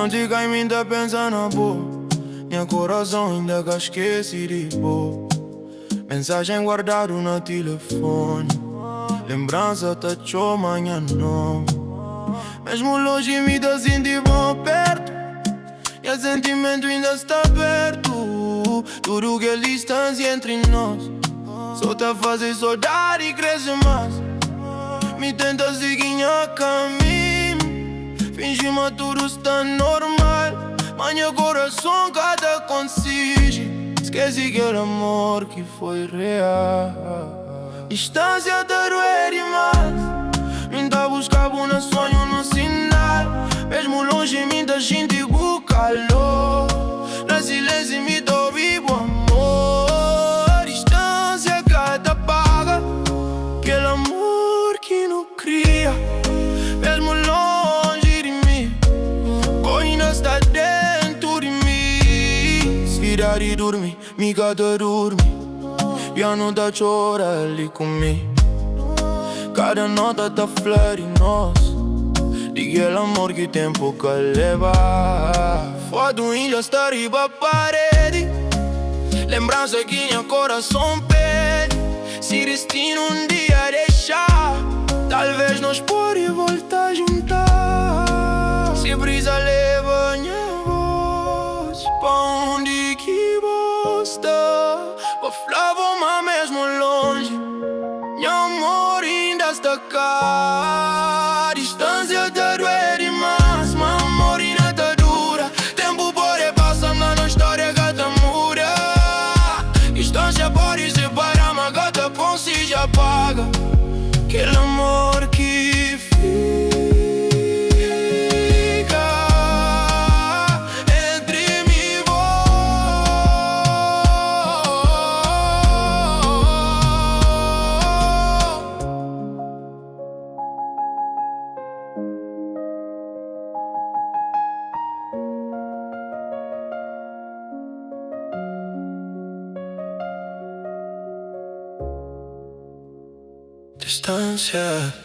Noti kai mi ta pensa na bo. Nha korason inda ka skese di bo. Mensajen guardadu na tilifoni, Lenbransa ta txoma nha nomi. Mesmu lonji mi ta sinti bo pertu. Nha sentimentu inda sta abertu. Tudu kel distansia entri nos so ta faze sodadi krese más. Mi tenta sigi nha kaminhu, finji ma tudu sta normal, ma nha korason ka ta konsigi skese kel amor ki foi real. Distansia ta duê dimás. Mi ta buska-bu na sonhu, na sinal. Mesmu lonji mi ta xinti bu kalor. Na silensiu mi ta obi bu amor. Distansia ka ta paga kel amor ki nu kria. Mesmu lonji di mi, bo inda sta dentu di mi. Sidadi durmi, mi ka ta durmi. Pianu ta txora li ku mi. Kada nota ta fla di nos, di kel amor ki tempu ka leba. Fotu inda sta riba paredi, Lembransa ki nha korason pede. Si distinu un dia dexa, talvez nos pode volta junta. Si brisa leba nha voz pa undi ki bo sta, pa fla-bu ma mesmu lonji, nha amor inda sta ka. Distansia ta duê dimás, ma amor inda ta dura. Tempu pode pasa, ma nos stória ka ta muda. Distansia pode separa, ma ka ta konsigi apaga kel amor ki fika entri mi i bo. Distansia.